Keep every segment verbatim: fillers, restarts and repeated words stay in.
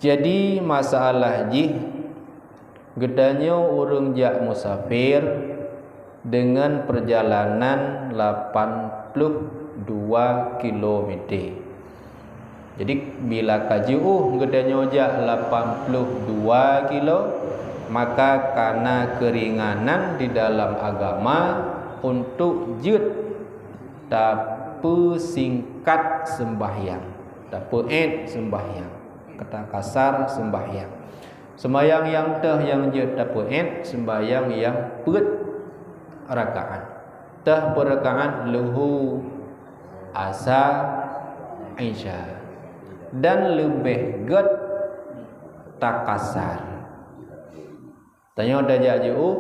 Jadi masalah jih, geutanyoe ureuëng jak musafir deungon peurjalanan lapan ploh dua kilometer. Jadi bila ka jiôh geutanyoe jak lapan ploh dua kilo, maka kana keuringanan di dalam agama untuk jeuet tapeusingkat seumbahyang, tapeuék seumbahyang, kata kasar seumbahyang. Seumbahyang nyang teuh nyang jeuet tapeuék seumbahyang nyang peuet rakaat. Teuh peuet rakaat luhô, asa, isya. Dan leubeh gét takasar. Tanyoe tajak jiôh,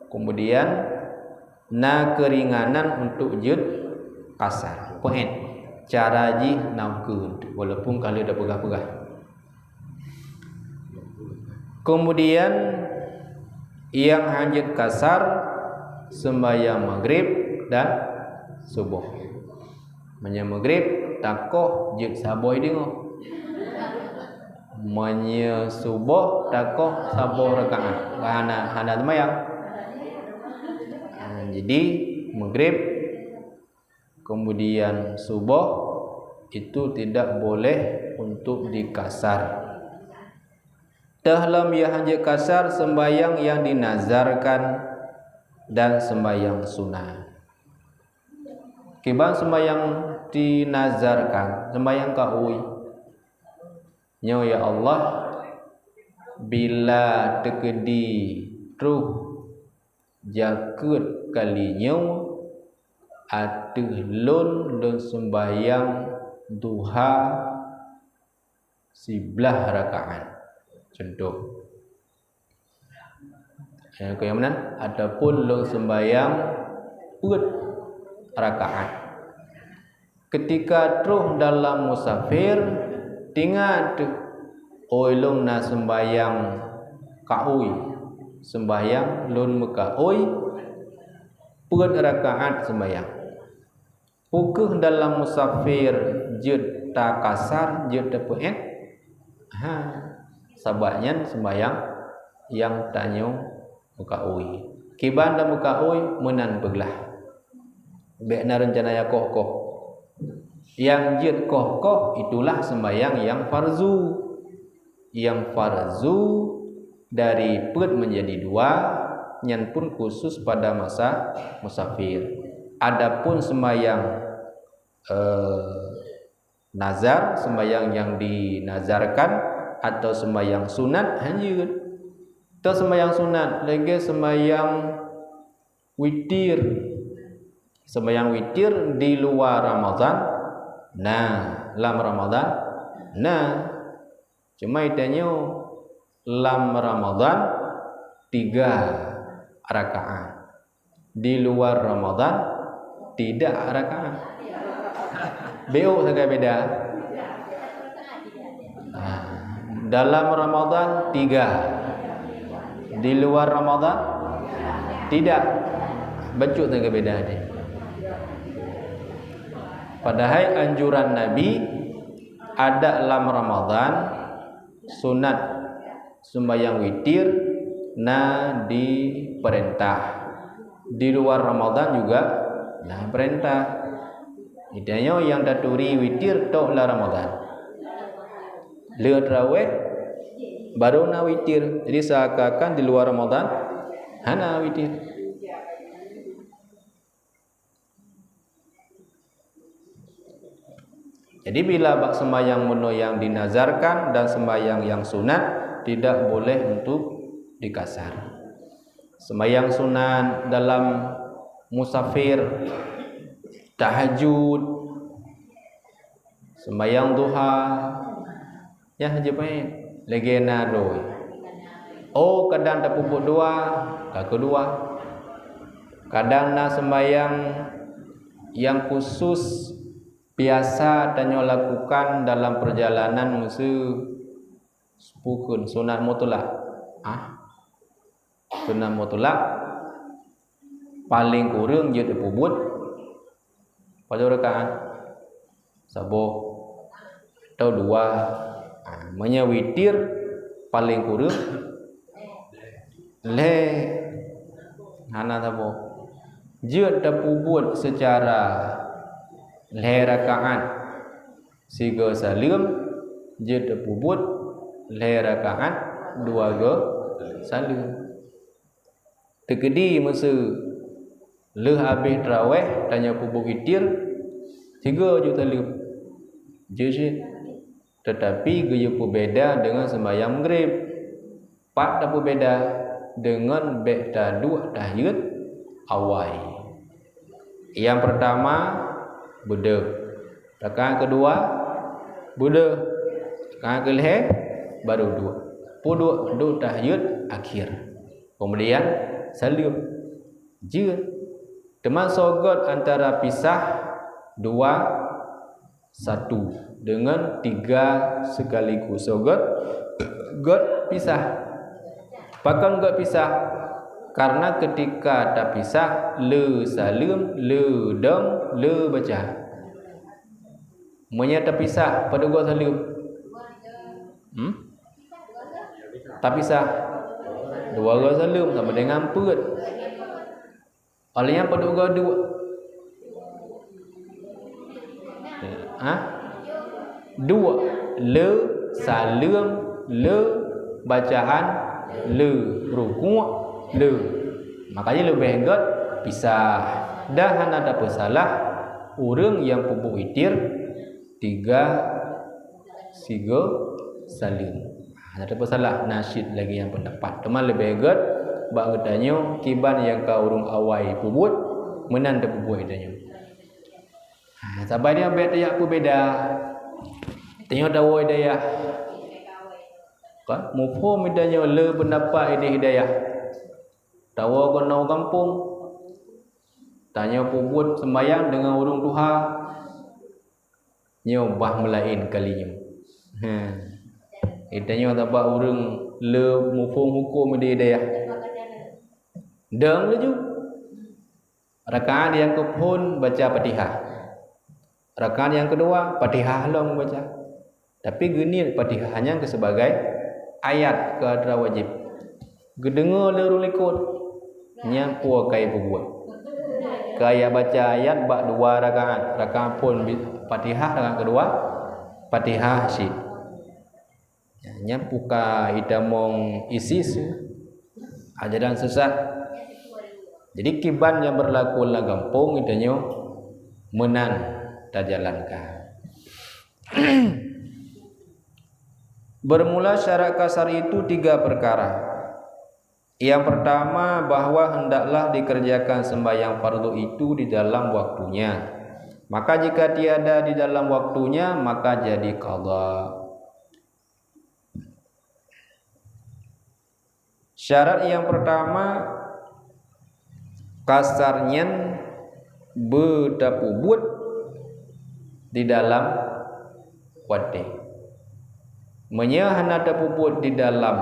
kemudian na keuringanan untuk jeuet kasar. Peuék. Cara jih na ukeue, walaupun ka lheueh tapeugah-peugah. Kemudian nyang hanjeuet kasar seumbahyang maghrib dan suboh. Meunyoe maghrib takoh jeuet saboh deungoe. Meunyoe suboh takoh saboh rakaat. Hana, hana seumbahyang. Ha, jadi maghrib kemudian suboh itu tidak boleh untuk dikasar. Teuh lom nyang hanjeuet kasar seumbahyang nyang dinazarkan dan seumbahyang sunat. Kiban seumbahyang dinazarkan, seumbahyang kaôi. Nyoe ya Allah, bila teukeudi troh jakeuet kali nyoe ateueh lôn, lôn seumbahyang duha siblaih rakaat. Contoh. Nyang keu nyang meunan, ataupun lôn seumbahyang peuet rakaat. Keutika troh dalam musafir, tingat teuh, ôi lôn na seumbahyang kaôi, seumbahyang lôn meukaôi, peuet rakaat seumbahyang. Peu kheueh dalam musafir jeuet takasar, jeuet tapeuék? Ha, sabab nyan seumbahyang nyang tanyoe meukaôi. Kiban dan meukaôi meunan peuglah. Bék na reuncana nyang koh-koh. Nyang jeuet koh-koh itulah seumbahyang nyang farzu. Nyang farzu dari peuet menjadi dua, nyan pun khusus pada masa musafir. Adapun seumbahyang, eh, nazar, seumbahyang nyang dinazarkan atau seumbahyang sunat, hanjeuet. Atau seumbahyang sunat, lagée seumbahyang witir. Seumbahyang witir di luwa Ramadhan, na, lam Ramadhan, na. Cuma geutanyoe lam Ramadhan tiga rakaat. Di luar Ramadhan tidak rakaat. Beu sagai beda. Ha. Dalam Ramadhan tiga. Di luar Ramadhan tidak. Bacut sagai beda ni. Padahai anjuran Nabi, adak lam Ramadhan sunat seumbahyang witir na dipeurintah. Di luar Ramadhan juga na peurintah. Geutanyoe nyang taturi witir tok lam Ramadhan. Lheueh tarawih baru na witir. Jadi seakan-akan di luar Ramadhan hana witir. Jadi bila bak seumbahyang meunyoe nyang dinazarkan dan seumbahyang nyang sunat tidak boleh untuk dikasar. Seumbahyang sunat dalam musafir, tahajud, seumbahyang duha, nyan hana jipeuék, lagée na droe. Oh, kadang tapeubuet dua, ka keudua. Kadang na seumbahyang nyang khusus biasa tanyoe lakukan dalam peurjalanan meuseu seupukon sunat mutlak. Ah, sunat mutlak paléng kureueng jeuet tapeubuet padum rakaat? Saboh atau dua. Meunyoe witir, paleng kureueng lhèe, hana saboh. Jeuet tapeubuet seucara lhèe rakaat sigoe saleuem, jeuet tapeubuet lhèe rakaat dua goe saleuem. Teukeudi meuseu lheueh habéh tarawèh tanyoe peubuet witir, sigoe ju saleuem. Jeuet cit, teutapi geuyue peubeda deungon seumayang Maghrib. Pat tapeubeda? Deungon bèk taduek tahiyat awai. Nyang peurtama beudôh, rakaat keudua beudôh, rakaat keulhèe barô duek. Peuduek duek tahiyat akhé. Keumudian saleuem. Jeuet. Teuma soe göt antara pisah dua satu deungon tiga sekaligus. Soe göt? Göt pisah. Pakon göt pisah? Karena keutika tapisah, le saleuem, le dong, le baca. Meunyoe tapisah, padub goe saleuem? Hmm? Tapisah. Dua goe saleuem sama dengan peuet. Óh lheueh nyan padub goe duek? Ha? Duek. Le saleuem, le bacaan, le rukuk, le. Makajih leubeh göt pisah. Dan hana tapeusalah ureuëng nyang peubuet witir tiga sigoe saleuem. Hana tapeusalah, na cit lagèe nyang peundapat. Teuma leubeh göt bak geutanyoe kiban nyang ka ureuëng awai peubuet, meunan tapeubuet geutanyoe. Ha, saban nyan bèk tajak peubeda. Tanyoe tawoe i dayah. Kan? Muphom geutanyoe le peundapat idéh i dayah. Tawoe keunoe gampông. Tanyoe peubuet seumbahyang deungon ureuëng tuha. Nyoe bah meulaén kali nyoe. He. Geutanyoe tabak ureuëng le muphom hukôm di dayah. Dong laju. Rakaat nyang keuphôn baca Fatihah. Rakaat nyang keudua Fatihah lom baca. Tapi geuniet Fatihah nyan keu sibagai ayat keu atra wajéb. Geudeungoe lé ureuëng likot, nyan peue ka jipeubuet. Ka jibaca ayat bak dua rakaat, rakaat phôn bi-, Fatihah, rakaat keudua Fatihah cit. Nyan peue ka jitamong isis, ajaran sesat. Jadi kiban nyang beurlaku lam gampông geutanyoe meunan tajalankan. Bermula syarat kasar itu tiga perkara. Yang pertama, bahwa hendaklah dikerjakan sembahyang fardu itu di dalam waktunya. Maka jika tiada di dalam waktunya, maka jadi qadha. Syarat nyang peurtama, kasar nyan beutapeubuet di dalam watée. Meunyoe hana tapeubuet di dalam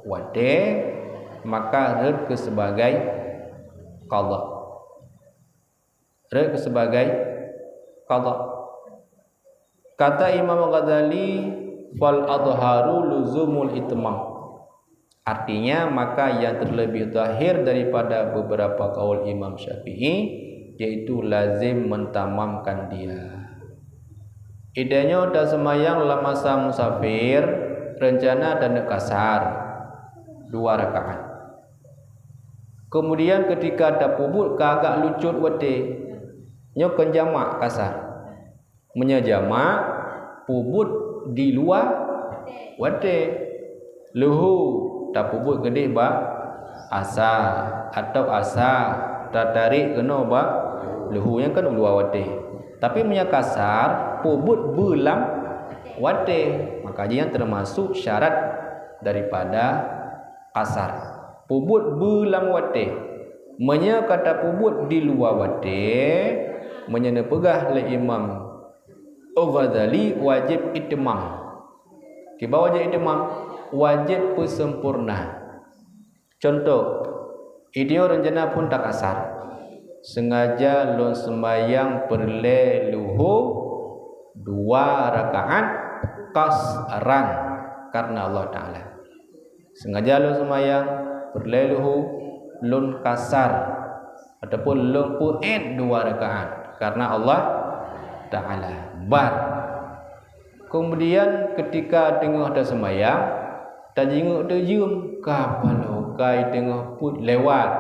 watée, maka rhot keu sibagai qadha. Rhot keu sibagai qadha. Kata Imam Ghazali, "Fal adharu luzumul itmam." Artinya, maka yang terlebih zahir daripada beberapa kaul Imam Syafi'i, yaitu lazim mentamamkan dia. Geutanyoe taseumayang lam masa musafir, reuncana taneuk kasar dua rakaat. Keumudian, keutika tapeubuet ka agak lucot watée, nyoe kon jamak kasar. Meunyoe jamak, peubuet di luwa watée. Luhu tapeubuet keudeh bak asa, atawa asa tatarek keunoe bak luhu, nyan kan luwa watée. Tapi meunyoe kasar, peubuet beulam watée, maka jih nyan teumasok syarat daripada kasar. Peubuet beulam watée. Meunyoe ka tapeubuet di luwa watée, meunyoe neupeugah lé Imam Al-Ghazali, wajéb itmam. Kiban wajéb itmam? Wajéb peuseumpurna. Cuntoh, geutanyoe reuncana phôn takasar. Seungaja lôn seumayang peureulée luhu dua rakaat, qasran karena Allah Ta'ala. Sengaja lôn seumayang peureulée luhu, lôn kasar ataupun lôn peuet dua rakaat karena Allah Ta'ala. Bar. Kemudian ketika teungoh taseumayang, tajingeuk teujeuem ka paloe kai teungoh peuet lewat.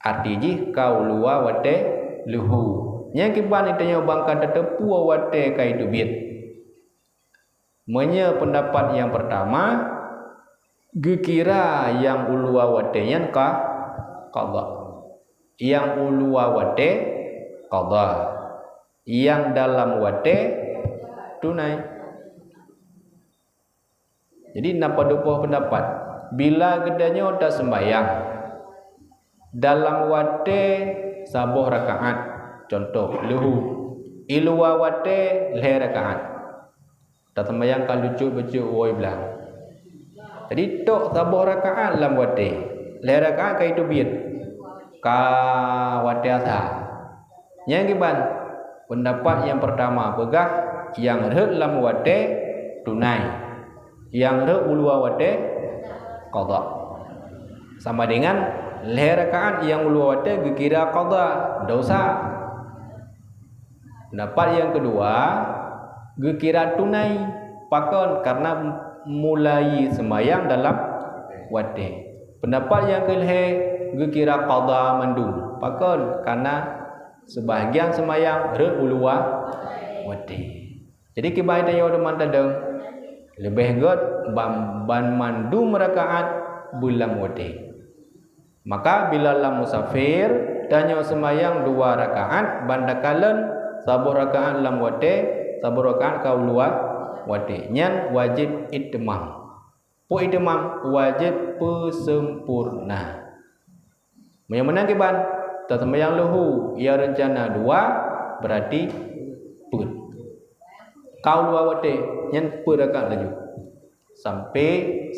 Arti jih ka u luwa watée luhu. Nyang kiban tanyoe ban ka tateupeue watée kai teubiet. Meunyoe peundapat nyang peurtama, geukira nyang u luwa watée nyan ka qadha. Nyang u luwa watée qadha. Nyang dalam watée tunai. Jadi na padub boh peundapat. Bila geutanyoe taseumayang dalam watée saboh rakaat, contoh luhu, i luwa watée lhée rakaat. Taseumayang ka lucut-lucut woe blang. Jadi tok saboh rakaat lam watée, lhée rakaat ka iteubiet, ka watée asa. Nyang kiban, peundapat nyang peurtama peugah nyang rhot lam watée tunai, nyang rhot u luwa watée qadha. Sama dengan lhée rakaat nyang u luwa watée geukira qadha, dosa. Peundapat nyang keudua, geukira tunai, pakon karena mulai seumayang dalam watée. Peundapat nyang keulhée, geukira qadha mandum, pakon karena seubahgian seumayang rhot u luwa watée. Jadi kiban tanyoe teuma tadong, leubeh gét ban, ban mandum rakaat beulam watée. Maka bila lam musafir, tanyoe seumayang dua rakaat ban takalon, saboh rakaat lam watée, saboh rakaat ka u luwa watée. Nyan wajéb itimam. Peue itimam? Wajéb peuseumpurna. Meunyoe meunan kiban, taseumayang luhu, nyang reuncana dua, beurati peuet. Ka u luwa watée, nyan peuet rakaat laju. Sampai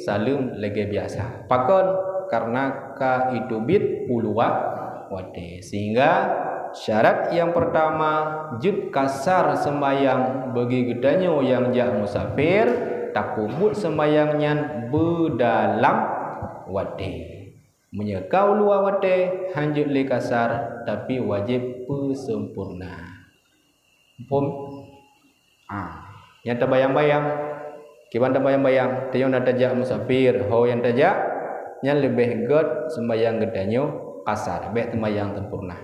saleuem lagée biasa. Pakon? Karena ka iteubiet u luwa watée. Sehingga syarat nyang peurtama jeuet kasar seumayang bagi geutanyoe nyang jak musafir, tapeubuet seumayang nyan beudalam watée. Meunyoe ka u luwa watée, hanjeuet lé kasar, tapi wajéb peuseumpurna. Muphom? Ah, nyang tabayang-bayang. Kiban tabayang-bayang, tanyoe na tajak musafir, ho nyang tajak, nyan leubeh gét seumayang geutanyoe kasar, bék seumayang seumpurna.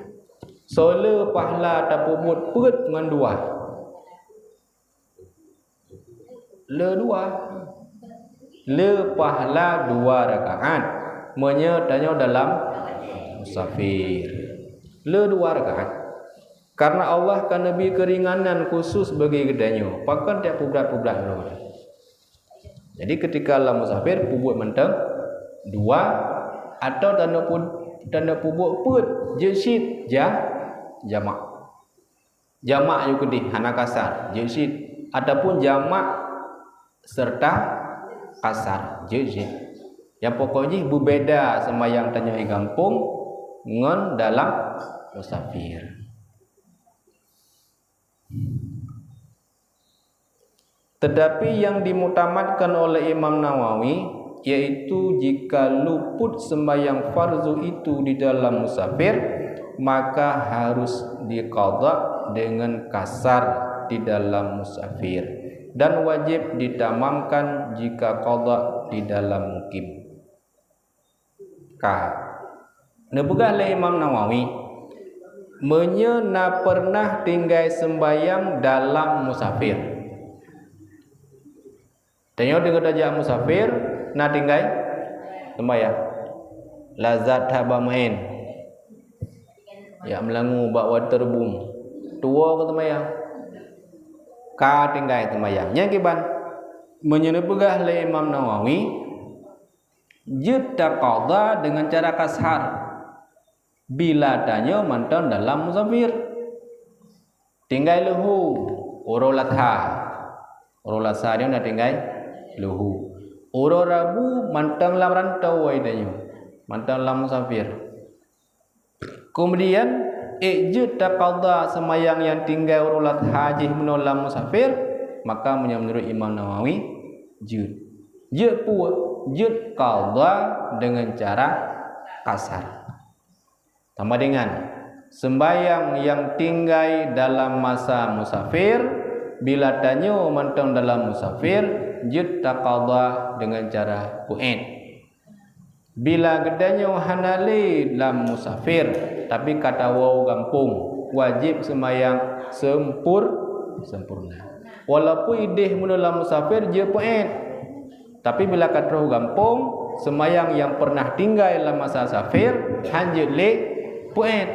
Soe le pahala tapeubuet peuet ngon dua? Le dua. Le pahala dua rakaat. Meunyoe tanyoe dalam musafir. Le dua rakaat. Karena Allah ka neubri keuringanan khusus bagi geutanyoe, pakon tajak peubrat-peubrat lom. Jadi, ketika lam musafir, peubuet mantong dua, atawa tanyoe pu-, tanyoe peubuet peuet, jeuet cit, ja-, jamak. Jamak yue keudeh, hana kasar, jeuet cit. Ataupun jamak serta kasar, jeuet cit. Nyang pokok jih beubeda seumayang tanyoe di gampông ngon dalam musafir. Tetapi yang dimutamadkan oleh Imam Nawawi, yaitu jika luput sembahyang fardu itu di dalam musafir, maka harus diqadha dengan kasar di dalam musafir, dan wajib ditamamkan jika qadha di dalam mukim. Ka. Neupeugah lé Imam Nawawi, meunyoe na peureunah tinggai seumbahyang dalam musafir. Tanyoe deungon tajak musafir, na tinggai seumbahyang. Lazat that bak maén. Jak meulangue bak waterboom. Tuwoe keu seumbahyang. Ka tinggai seumbahyang. Nyang kiban, meunyoe neupeugah lé Imam Nawawi, jeuet taqadha deungon cara kasar bila tanyoe mantong dalam musafir. Tinggai leuhu, uroe Ladha. Uroe Ladha nyoe na tinggai leuhu. Uroe Rabu mantong lam rantau, wahai tanyoe, mantong lam musafir. Keumudian, ék jeuet taqadha seumayang nyang tinggai uroe Ladha jih meunoe lam musafir, Maka meunyoe meunurut Imam Nawawi, jeuet. Jeuet peue? Jeuet qadha dengan cara kasar. Sama dengan sembahyang yang tinggai dalam masa musafir, bila tanyoe mantong dalam musafir, jeuet taqadha dengan cara peuet. Bila geutanyoe hana lé lam musafir, tapi ka tawoe gampông, wajéb seumayang seumpur-, sempurna. Walaupun idéh meunyoe lam musafir jeuet peuet, tapi bila ka troh gampông, seumayang nyang pernah tinggai lam masa safir, han jeuet lé peuet,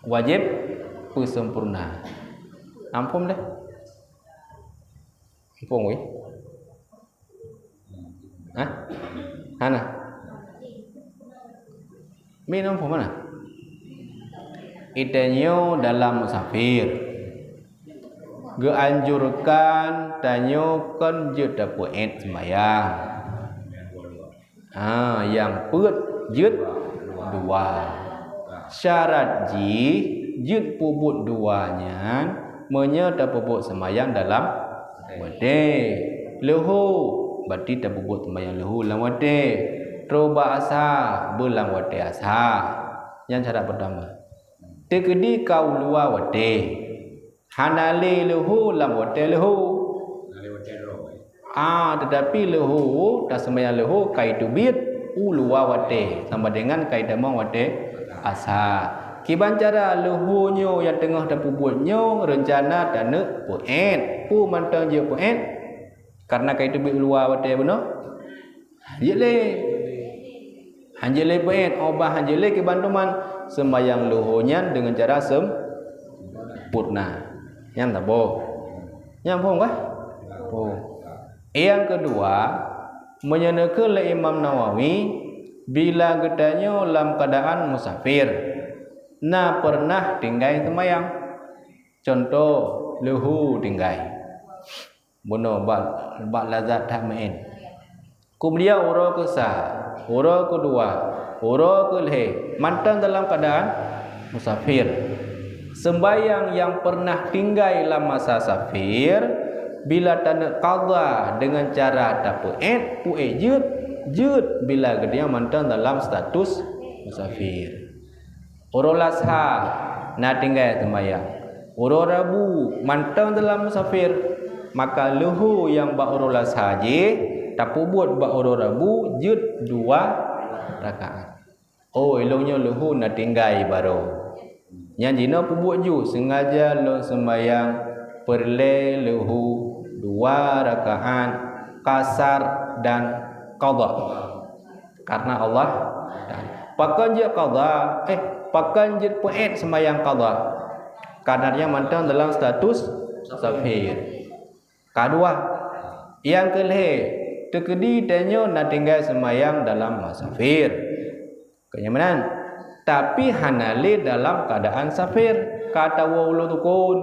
wajéb peusempurna. Ampôn deh. Ampôn weh. Hah? Hana? Minum peue mana? Itanyoe dalam musafir. Geuanjurkan tanyoe kon jeuet tapeuet seumayang. Ha, nyang peuet jeuet dua. Syarat jih jeuet peubuet dua nyan meunyoe tapeubuet seumayang dalam watée leuhô, berarti tapeubuet seumayang leuhô lam watée. Troh bak asa, beu lam watée asa. Nyan syarat peutama. Teukeudi ka u luwa watée. Hana lé leuhô lam watée leuhô. Ah, teutapi leuhô, taseumayang leuhô ka iteubiet u luwa watée, sama dengan ka itamong watée asa. Kiban cara leuhô nyoe nyang teungoh tapeubuet nyoe reuncana taneuk peuet. Peue mantong jeuet peuet? Karena ka iteubiet u luwa watée bunoe. Jeuet lé. Han jeuet lé peuet, óh bah han jeuet lé kiban teuma seumayang leuhô nyan deungon cara sempurna. Nyan saboh. Nyan phom kah? Phom. Nyang keudua, meunyoe neukheun lé Imam Nawawi, bila geutanyoe lam keuadaan musafir, na peureunah tinggai seumayang. Cuntoh, leuhô tinggai. Bunoe bak, bak lazat that meu'én. Keumudian uroe keusa, uroe keudua, uroe keulhée, mantong dalam keuadaan musafir. Seumbahyang nyang peureunah tinggai lam masa safir, bila taneuk qadha deungon cara tapeu'ét, peu'ét jeuet, jeuet bila geutanyoe mantong dalam status musafir. Uroe Lasa na tinggai seumayang. Uroe Rabu mantong dalam musafir, maka leuhô nyang bak uroe Lasa jih tapeubuet bak uroe Rabu jeuet dua rakaat. Oh, ilong nyoe leuhô na tinggai baroe. Nyan jinoe peubuet ju, sengaja lôn seumayang peureulée leuhô dua rakaat kasar dan qadha. Karena Allah Taala. Pakon jeuet qadha, eh, pakon jeuet peu'ét seumayang qadha? Karena nyan mantong dalam status musafir. Keudua, nyang keulhée, teukeudi tanyoe na tinggai seumayang dalam musafir. Kon nyan meunan. Tapi hana lé dalam keuadaan safir, ka tawoe u lôn tukon.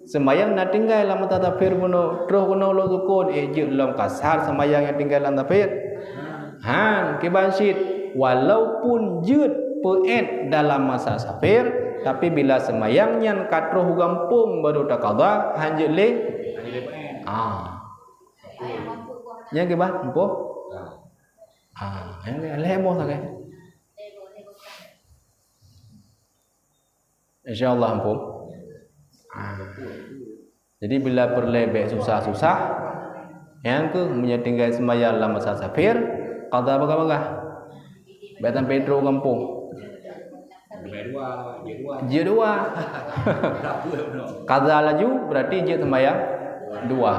Seumayang na tinggai lam masa safir bunoe, troh keunoe u lôn tukon, eh, jeuet lom kasar seumayang nyang tinggai lam safir. Han, kiban cit, walaupun jeuet peu'ét dalam masa safir, tapi bila seumayang nyan ka troh u gampông baru taqadha, han jeuet lé. Ah. Nyan kiban, muphom? Ah, nyan lhée boh sagai. Insya Allah, muphom. Ah. Jadi, bila peureulée bék susah-susah, nyang keuh meunyoe tinggai seumayang lam masa safir, qadha bagah-bagah. Bék sampai troh gampông. Jeuet dua. Qadha laju, berarti jeuet seumayang dua.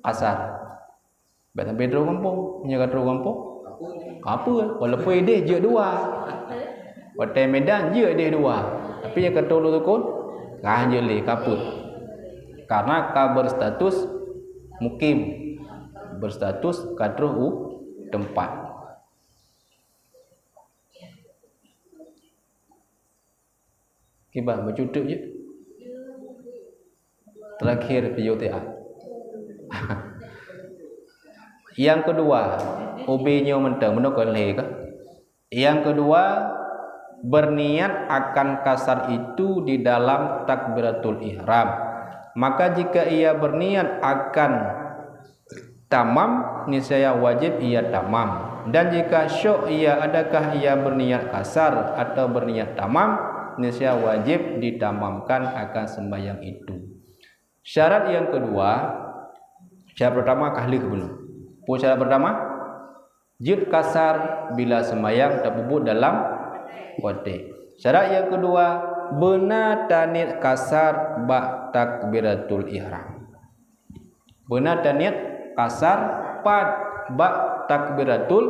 Asar. Bék sampai troh gampông. Meunyoe ka troh gampông, ka peuet. Walaupun idéh jeuet dua. Watée Medan jeuet idéh dua. Tapi nyang ka troh u lôn tukon, ka han jeuet lé, ka peuet. Karena ka berstatus mukim. Berstatus ka troh u teumpat. Kiban, meucutek jih. Terakhir P U T A. Nyang keudua, ubé nyoe mantong, meunoe kon lhée kah? Nyang keudua, berniat akan kasar itu di dalam takbiratul ihram. Maka jika ia berniat akan tamam, niscaya wajib ia tamam. Dan jika syok ia, adakah ia berniat kasar atau berniat tamam, niscaya wajib ditamamkan akan sembahyang itu. Syarat yang kedua, syarat pertama ka lheueh bunoe. Peue syarat pertama? Jeuet kasar bila seumayang tapeubuet dalam watée. Syarat nyang keudua, beuna taniet kasar bak takbiratul ihram. Beuna taniet kasar pat bak takbiratul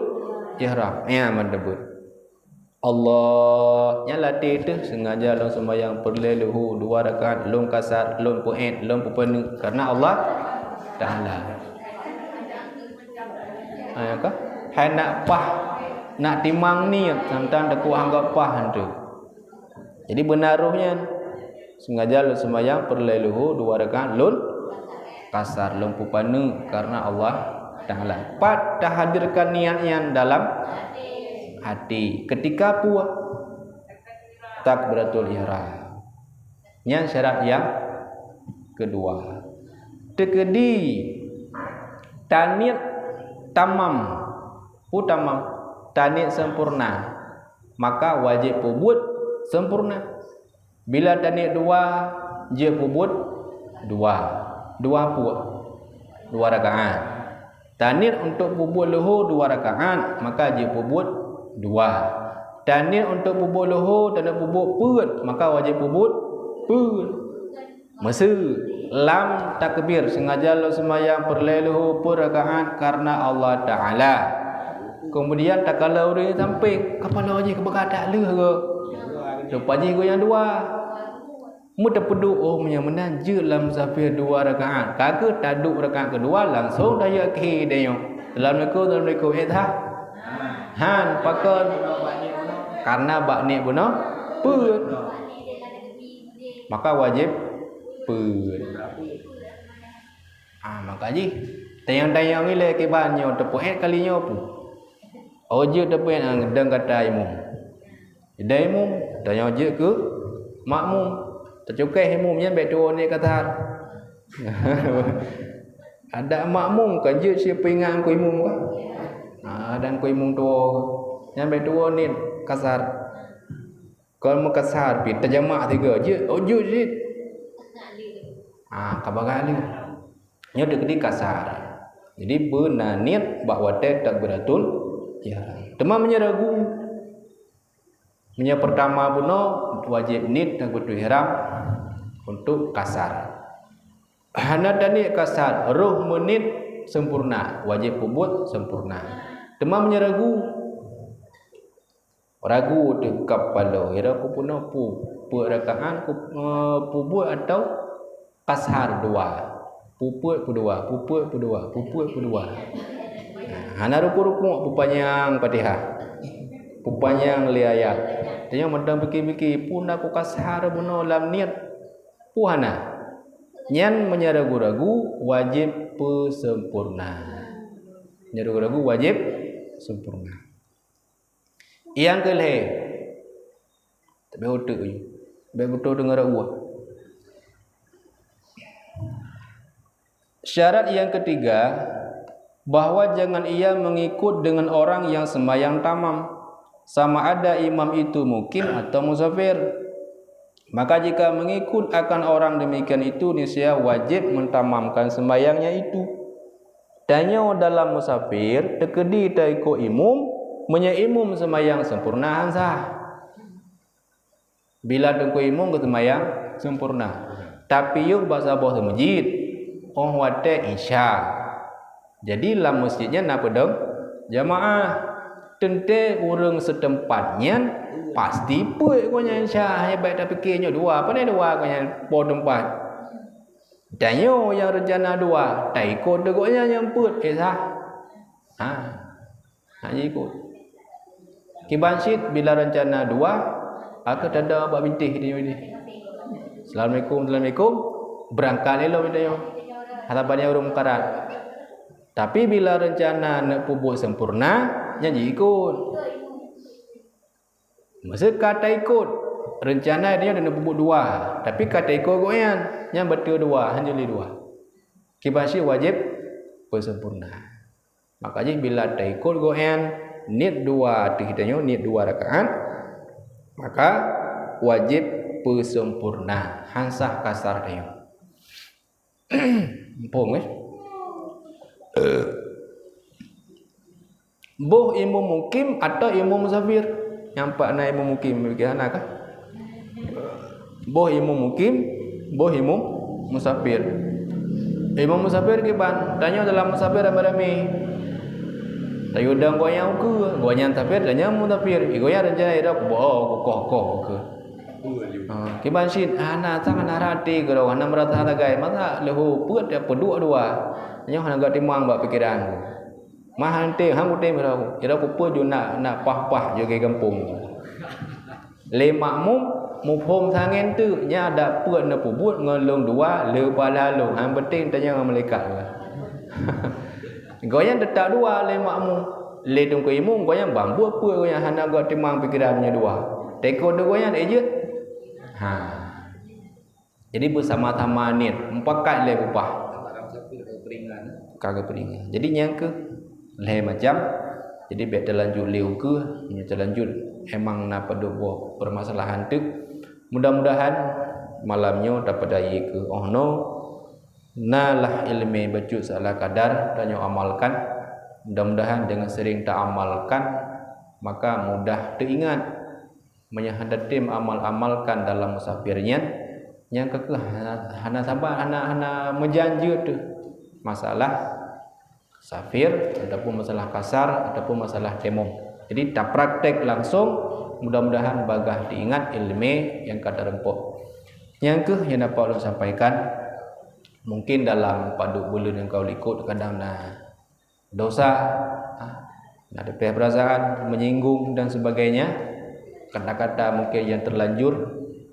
ihram. Nyan manteubeut. Allah, nyan latée teuh, sengaja lôn seumayang peureulée leuhô dua rakaat, lôn kasar, lôn peuet, lôn peupaneuk, kareuna Allah Taala. Ha, ka? Hai nak paih, nak timang niet, sampoe teupeu anggap paih tu. Jadi beuna roh nyan. Sengaja lôn seumayang peureulée leuhô dua rakaat, lôn kasar, lôn peupaneuk kareuna Allah Taala. Pat tahadirkan niat nyan dalam hati. Ketika peue? Takbiratul ihram. Nyan syarat nyang keudua. Teukeudi taniet tamam, peue tamam? Taniet sempurna, maka wajéb peubuet sempurna. Bila taniet dua, jeuet peubuet dua. Dua peue? Dua rakaat. Taniet untuk peubuet leuhô dua rakaat, maka jeuet peubuet dua. Taniet untuk peubuet leuhô, taniet peubuet peuet, maka wajéb peubuet peuet. Meuseu lam takbir, sengaja lôn seumayang peureulée leuhô peuet rakaat kareuna Allah Taala. Keumudian takalon ureuëng nyang sampéng, kapala jih keubeukatan lheueh geuh. Rupa jih geuh nyang dua. Meuteupeudôh, oh, meunyoe meunan jeuet lam musafir dua rakaat. Ka kheueh taduek rakaat keudua, langsong tayue akhé tanyoe. Assalamualaikum, assalamualaikum. Eh, that? Han, pakon? Kareuna bak niet bunoe peuet. Maka wajéb peuet. Ah, maka jih tanyong-tanyong ilée kiban nyoe teupeuet kali nyoe peue? Oh, jeuet teupeuet, ah, dong gata imum. Dai imum, tanyoe jeuet keu makmum. Teucukéh imum nyan bék tuwoe niet kasar. Adak makmum kan jeuet si peuingat keu imum kan. Ha, dan keu imum tuwoe nyan bék tuwoe niet kasar. Kon meukasar pih tajamak tiga jeuet, oh jeuet jeuet. Ha, ka bagah lé. Nyoe teukeudi kasar. Jadi beuna niet bak watée takbiratul ihram. Teuma meunyoe ragu, meunyoe peurtama bunoe wajéb niet takbiratul ihram untuk kasar. Hana taniet kasar, roh meuniet sempurna, wajéb peubuet sempurna. Teuma meunyoe ragu, ragu teuh kapala, ira kupeunoh pu-, peuet rakaat ku-, eh, peubuet atau kasar dua. Peubuet peudua, peubuet peudua, peubuet peudua. Nah, hana rukuk-rukuk, peupanyang Fatihah. Peupanyang lé ayat. Tanyoe mantong pike-pike, peue na ku kasar bunoe lam niet? Peue hana? Nyan meunyoe ragu-ragu, wajéb peusempurna. Meunyoe ragu-ragu, wajéb sempurna. Nyang keu lhée, tapi uteuk, tapi beutôi deungon ragu. Syarat yang ketiga, bahwa jangan ia mengikut dengan orang yang sembahyang tamam, sama ada imam itu mukim atau musafir. Maka jika mengikut akan orang demikian itu, niscaya wajib mentamamkan sembahyangnya itu. Tanyoe dalam musafir, teukeudi taikot imum, meunyoe imum seumayang seumpurna han sah. Bila teungku imum geuseumayang seumpurna, tapi yôh bak saboh seumeujid, óh watée Isya. Jadi lam meuseujid nyan na peudong jamaah. Teuntée ureuëng seuteumpat nyan pasti peuet gobnyan Isya, hana baét tapike nyoe dua, pane dua gobnyan po teumpat. Tanyoe nyang reuncana dua, taikot teuk gobnyan nyang peuet, eh sah? Ha. Hana jiikot. Kiban cit bila reuncana dua, akhé tada bak bintéh tanyoe nyoe. Assalamualaikum, assalamualaikum. Beurangkat lé lom tanyoe. Hana banyak ureuëng meukarat. Tapi bila reuncana neuk peubuet seumpurna, nyan jiikot. Meuseuka taikot, Reuncana tanyoe neupeubuet dua, tapi ka teuikot gobnyan, nyan beutôi dua, hana jeuet lé dua. Kiban cit wajéb peusempurna. Maka jih bila teuikot gobnyan niet dua ateueh tanyoe, niet dua rakaat, maka wajéb peusempurna, han sah kasar tanyoe. Muphom, eh? Boh imum mukim atau imum musafir? Nyang pat na imum mukim, bagi hana kah? Boh imum mukim, boh imum musafir. Imum musafir kiban, tanyoe dalam musafir ramé-ramé. Tayue dong gobnyan ukeue, gobnyan musafir, tanyoe musafir. Gobnyan reuncana idong kuboh, kukoh-koh ukeue. Ha, kiban cit, hana sang, hana rati keudroe, hana meurasa sagai. Masa leuhô peuet ya peuduek dua. Nyoe hana geutimang bak pikeran. Mah han tem, han kutem keudroe. Keudroe kupeue ju nak, nak pah-pah ju lagèe gampông. Lé makmum, muphom sangen teuk, nyan adak peuet neupeubuet ngon lôn dua, le pahala lôn. Han peunteng tanyoe ngon malaikat. Gobnyan teutap dua lé makmum. Lé teungku imum, gobnyan ban buet peuet gobnyan hana geutimang pikeran meunyoe dua. Teuikot gobnyan, eh, jeuet. Ha. Jadi beusama-sama niet, mupakat lé bupah. Ka geupeuringat. Jadi nyang keuh lhèe macam. Jadi bèk teulanjut lé ukeue, meunyoe teulanjut emang na padub boh peumasalahan teuk. Mudah-mudahan malam nyoe tapeudayie keu 'oh noe. Na lah iéleumé bacut seala kadar tanyoe amalkan. Mudah-mudahan deungon seuring taamalkan, maka mudah teuingat. Meunyoe hana tem amal-amalkan dalam musafir nyan, nyan ka keuh hana, hana saban, hana, hana meujan jeuet teuh masalah safir, ataupun masalah kasar, ataupun masalah temom. Jadi, tapraktek langsung, mudah-mudahan bagaih teuingat iéleumé nyang ka tareumpok. Nyang keuh nyang dapat ulôn sampaikan. Mungkin dalam padub buleuen nyang ka likot kadang na dosa, ha, na teupeh peurasaan, menyinggung dan sebagainya. Kata-kata mungkin nyang terlanjur,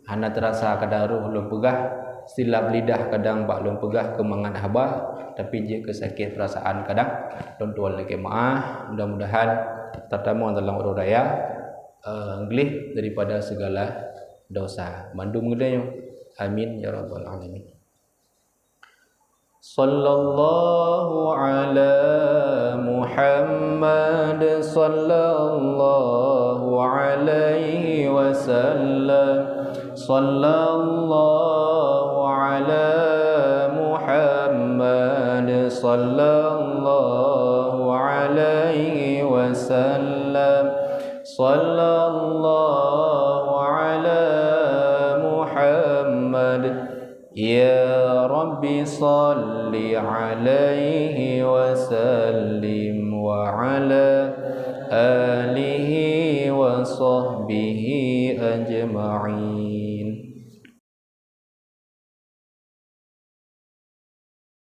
hana terasa kadang roh lôn peugah, silap lidah kadang bak lôn peugah keu mangat haba, tapi jeuet keu sakét peurasaan kadang. Lôn tuan lakèe meu'ah, mudah-mudahan tatamong dalam uroe raya, eh, gleh daripada segala dosa. Mandum geutanyoe. Amin ya rabbal alamin. صلى الله على محمد، صلى الله عليه وسلم. صلى الله على محمد، صلى الله عليه وسلم. صلى الله على محمد. يا رب صل عليه وسلم وعلى آله وصحبه أجمعين.